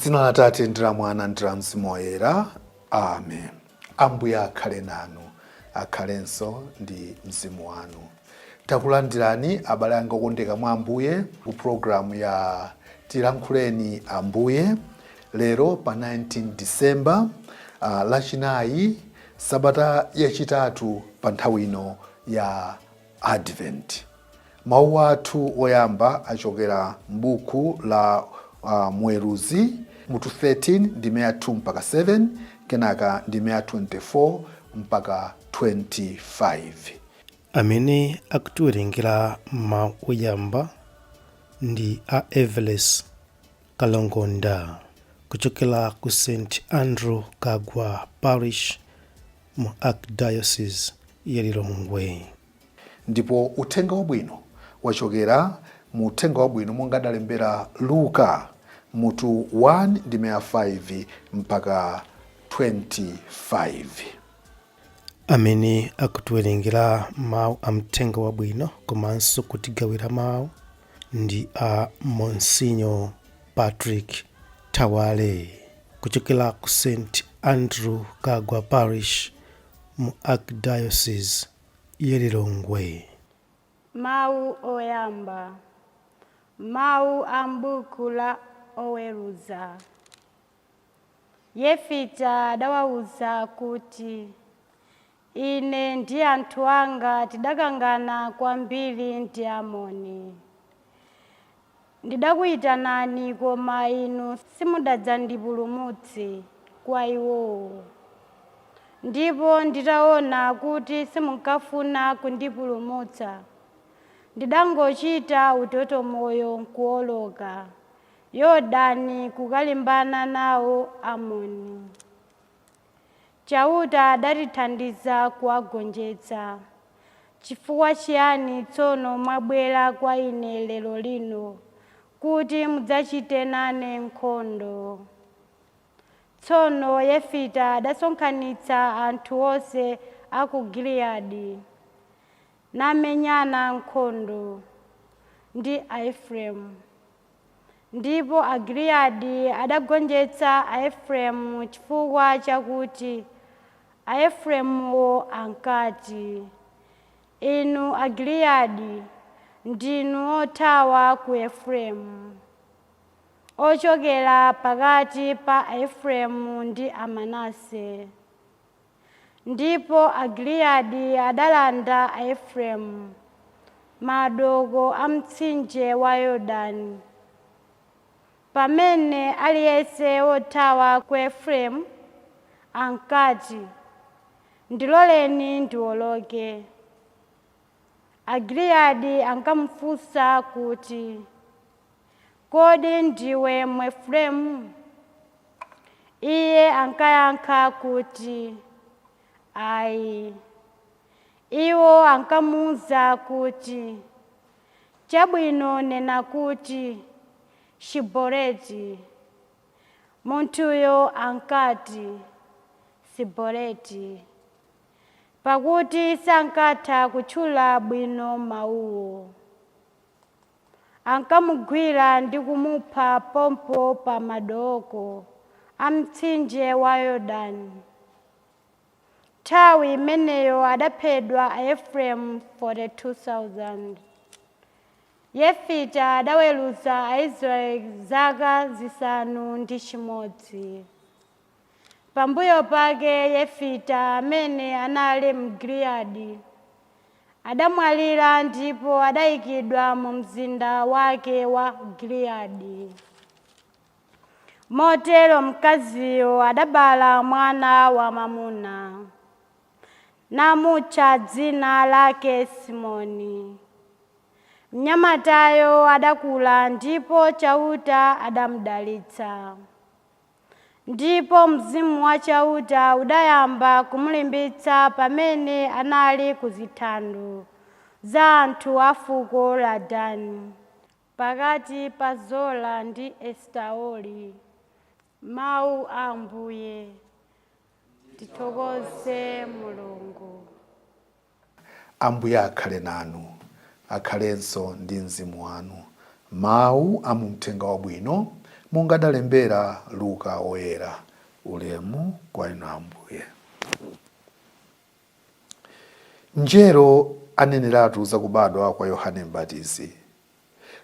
M'dzina la Atate ndi la Mwana ndi la Mzimu Woyera. Amen. Ambuye akhale nanu, akhalenso ndi mzimu wanu. Takulandirani abale anga okondeka mwa Ambuye ku programu ya Tilankhuleni Ambuye lero pa 19 December, Lachinayi, sabata yachitatu pa nthawi ino ya Advent. Mawu athu oyamba achokera m'buku la Muweruzi mutu 13 ndime ya 2 mpaka 7, kenaka ndime ya 24 mpaka 25. Amene akutiwerengera mawu oyamba ndi a Everest Kalongonda kuchokera ku St Andrew Kagwa Parish mu Archdiocese ya Lilongwe. Ndipo uthenga wabwino wachokera mu Uthenga Wabwino monga adalembera Luka mutu 1 ndime ya 5 mpaka 25. Amene akutiwerengera mawu a mthenga wabwino komanso kutigawira mawu ndi a Monsinyo Patrick Thawale kuchokera ku St Andrew Kagwa Parish mu Archdiocese ya Lilongwe. Mawu oyamba. Mawu a m'buku la Oweruza. Yefita adawawuza kuti, Ine ndi anthu anga tidakangana kwambiri ndi Amoni. Ndidakuyitanani koma inu simudadzandipulumutse kwa iwowo. Ndipo nditaona kuti simunkafuna kundipulumutsa, ndidangochita utoto moyo nkuwoloka Yordani kukalimbana nawo Amoni. Chauta adatithandiza kuwagonjetsa. Chifukwa chiyani tsono mwabwera kwa ine lero lino kuti mudzachite nane nkhondo? Tsono Yefita adasonkhanitsa anthu onse a ku Giliyadi, namenyana nkhondo ndi Aefuremu. Ndipo Agiliyadi adagonjetsa Aefuremu chifukwa chakuti Aefuremuwo ankati, Inu Agiliyadi ndinu othawa ku Efuremu, ochokera pakati pa Aefuremu ndi Amanase. Ndipo Agiliyadi adalanda Aefuremu madooko a mtsinje wa Yordani. Pamene aliyense wothawa ku Efuremu ankati, Ndiloleni ndiwoloke, Agiliyadi ankamufunsa kuti, Kodi ndiwe Mwefuremu? Iye ankayankha kuti, Ayi. Iwo ankamuwuza kuti, Chabwino nena kuti, Shiboleti. Munthuyo ankati, Siboleti, pakuti sankatha kutchula bwino mawuwo. Ankamugwira ndi kumupha pompo pa madooko a mtsinje wa Yordani. Nthawi imeneyo adaphedwa Aefuremu 42,000. Yefita adaweruza Aisraele zaka 6. Pambuyo pake Yefita amene anali Mgiliyadi adamwalira ndipo adayikidwa mu mzinda wake wa Giliyadi. Motero mkaziyo adabala mwana wamwamuna, namutcha dzina lake Simoni. Mnyamatayo adakula ndipo Chauta adamudalitsa. Ndipo mzimu wa Chauta udayamba kumulimbitsa pamene anali ku zithando za anthu a fuko la Dani, pakati pa Zora ndi Esitaoli. Mawu a Ambuye. Tithokoze Mulungu. Ambuye akhale nanu, akhalenso ndi mzimu wanu. Mawu a mu Mthenga Wabwino Monga adalembera Luka Woyera. Ulemu kwa inu Ambuye. Mngelo aneneratu za kubadwa kwa Yohane Mbatizi.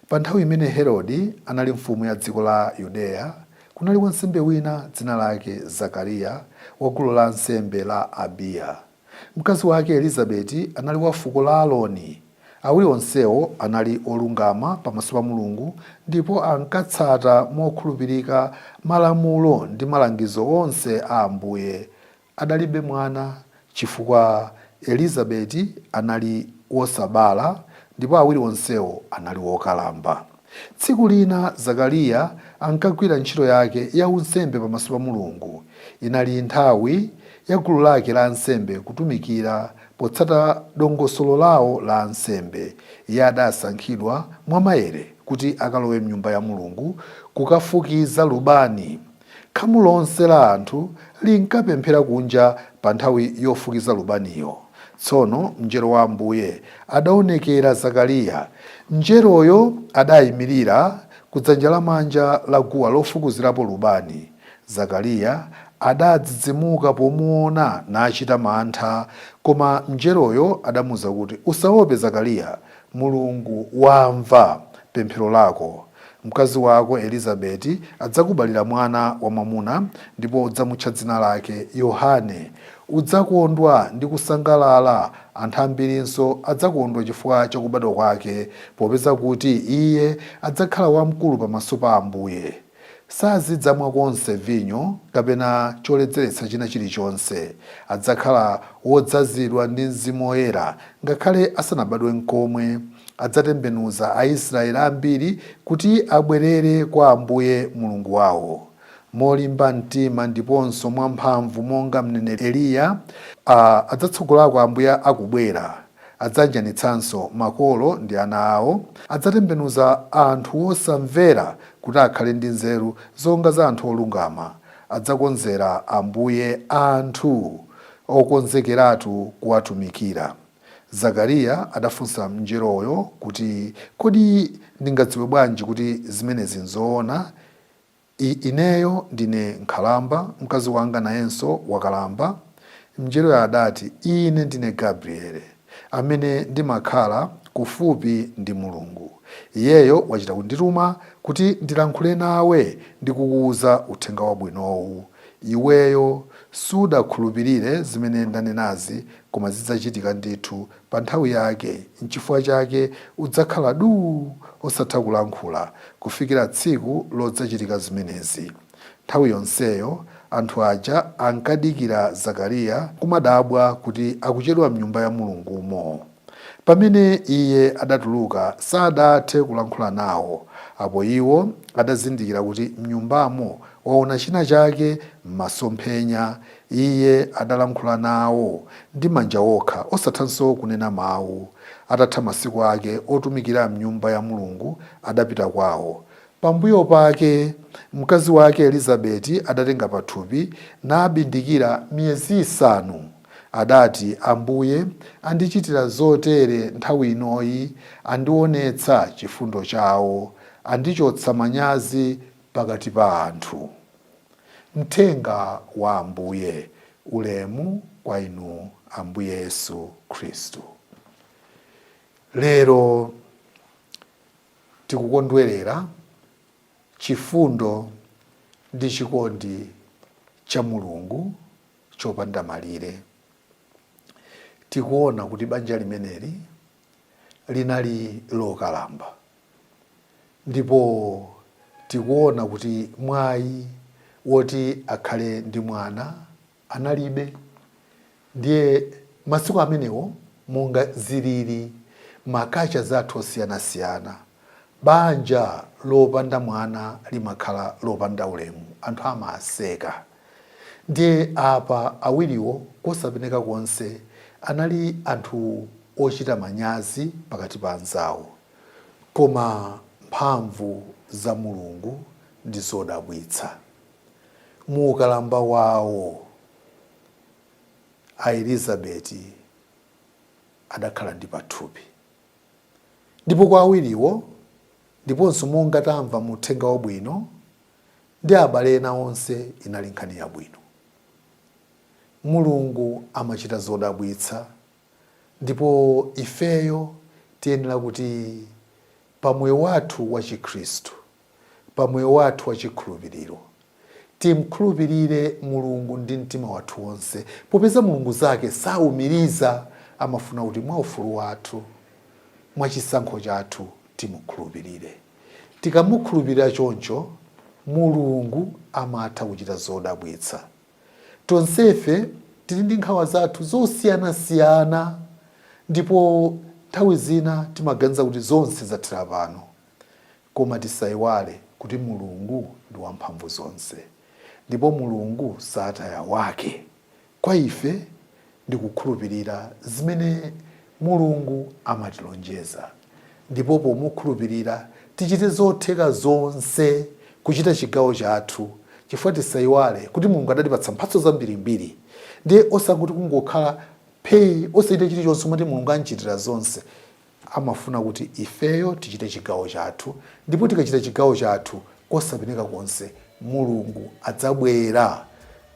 Pa nthawi imene Herode anali mfumu ya dziko la Yudeya, kunali wansembe wina dzina lake Zakariya wa gulu la ansembe la Abiya. Mkazi wake Elizabeti anali wa fuko la Aroni. Awiri onsewo anali olungama pamaso pa Mulungu ndipo ankatsata mokhulupirika malamulo ndi malangizo onse a Ambuye. Adalibe mwana, chifukwa Elizabeti anali wosabala ndipo awiri onsewo anali okalamba. Tsiku lina Zakariya ankagwira ntchito yake ya unsembe pamaso pa Mulungu. Inali nthawi ya gulu lake la ansembe kutumikira potsata dongosolo lao la ansembe. Iye adasankhidwa mwa maere kuti akalowe m'Nyumba ya Mulungu kukafukiza lubani. Khamu lonse la anthu linkapemphera kunja pa nthawi yofukiza lubaniyo. Tsono mngelo wa Ambuye adaonekera Zakariya. Mngeloyo adaimirira ku dzanja lamanja la guwa lofukuzirapo lubani. Zakariya adadzidzimuka pomuwona nachita mantha. Koma mngeloyo adamuuza kuti, Usaope Zakariya, Mulungu wamva pemphero lako. Mkazi wako Elizabeti adzakubalira mwana wamwamuna, ndipo udzamutcha dzina lake Yohane. Udzakondwa ndi kusangalala, anthu ambirinso adzakondwa chifukwa cha kubadwa kwake, popeza kuti iye adzakhala wamkulu pamaso pa Ambuye. Sazidzamwa konse vinyo kapena choledzeretsa china chilichonse. Adzakhala wodzazidwa ndi Mzimu Woyera ngakhale asanabadwe nkomwe. Adzatembenuza Aisraele ambiri kuti abwerere kwa Ambuye Mulungu wao. Molimba mtima ndiponso mwamphamvu monga mneneri Eliya, adzatsogolako Ambuye akubwera. Adzayanjanitsanso makolo ndi ana ao, adzatembenuza anthu osamvera kuti akhale ndi nzeru zonga za anthu olungama, adzakonzera Ambuye anthu okonzekeratu kuwatumikira. Zakariya adafunsa mngeloyo kuti, Kodi ndingadziwe bwanji kuti zimenezi nzoona? Ineyo ndine nkhalamba, mkazi wanga nayenso wakalamba. Mngeloyo adati, Ine ndine Gabriele, amene ndimakhala kufupi ndi Mulungu. Iyeyo wachita kundituma kuti ndilankhule nawe ndi kukuuza uthenga wabwinowu. Iweyo sudakhulupirire zimene ndanenazi, koma zidzachitika ndithu pa nthawi yake. Nchifukwa chake udzakhala duu, osatha kulankhula, kufikira tsiku lodzachitika zimenezi. Nthawi yonseyo anthu aja ankadikira Zakariya nkumadabwa kuti akuchedwa m'Nyumba ya Mulungumo. Pamene iye adatuluka, sadathe kulankhula nawo. Apo iwo adazindikira kuti m'Nyumbamo waona china chake m'masomphenya. Iye adalankhula nawo ndi manja okha, osathanso kunena mau. Atatha masiku ake otumikira m'Nyumba ya Mulungu, adapita kwao. Pambuyo pake mkazi wake Elizabeti adatenga pathupi, nabindikira miyezi isanu. Adati, Ambuye andichitira zotere nthawi inoyi, andionetsa chifundo chao, andichotsa manyazi pakati pa anthu. Mthenga wa Ambuye. Ulemu kwa inu Ambuye Yesu Khristu. Lero tikukondwerera chifundo ndi chikondi cha Mulungu chopanda malire. Tikuona kuti banja limeneli linali lokalamba ndipo tikuona kuti mwayi woti akhale ndi mwana analibe. Ndiye masiku amenewo monga zilili makacha zathu osiyanasiyana, banja lopanda mwana limakhala lopanda ulemu, anthu amaseka. Ndiye apa awiriwo kosapeneka konse anali anthu ochita manyazi pakati pa anzawo. Koma mphamvu za Mulungu ndi zodabwitsa. Mu ukalamba wawo, a Elizabeti adakhala ndi pathupi. Ndipo kwa awiriwo, ndiponso monga tamva mu Uthenga Wabwino, Ndi abale ena onse inali nkhani yabwino. Mulungu amachita zodabwitsa, ndipo ifeyo tiyenera kuti pamoyo wathu wa Chikhristu, pamoyo wathu wa chikhulupiriro, timkhulupirire Mulungu ndi mtima wathu wonse, popeza Mulungu zake saumiriza, amafuna kuti mwa ufulu wathu, mwa chisankho chathu, timukhulupirire. Tikamukhulupirira choncho, Mulungu amatha kuchita zodabwitsa. Tonsefe tili ndi nkhawa zathu zosiyanasiyana, ndipo nthawi zina timaganiza kuti zonse zathera pano. Koma tisayiwale kuti Mulungu ndi wamphamvu zonse, ndipo Mulungu sataya wake. Kwa ife ndikukhulupirira zimene Mulungu amatilonjeza, ndipo pomukhulupirira tichite zotheka zonse kuchita chigawo chathu, chifukwa tisayiwale kuti Mulungu adatipatsa mphatso zambirimbiri. Ndiye osangoti kungokhala phee, osachita chilichonse, umati Mulungu anchitira zonse. Amafuna kuti ifeyo tichite chigawo chathu, ndipo tikachita chigawo chathu kosapeneka konse, Mulungu adzabwera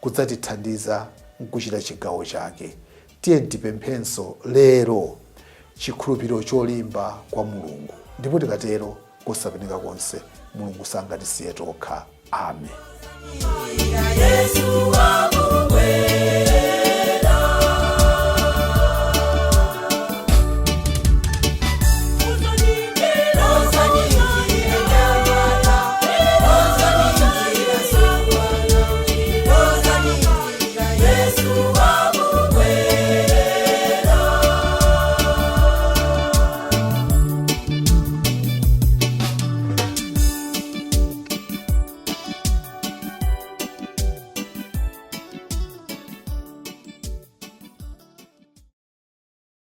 kudzatithandiza nkuchita chigawo chake. Tiye tipemphenso lero chikhulupiriro cholimba kwa Mulungu, ndipo tikatero kosapeneka konse Mulungu sangatisiye tokha. Amen. Yesu wakubwera.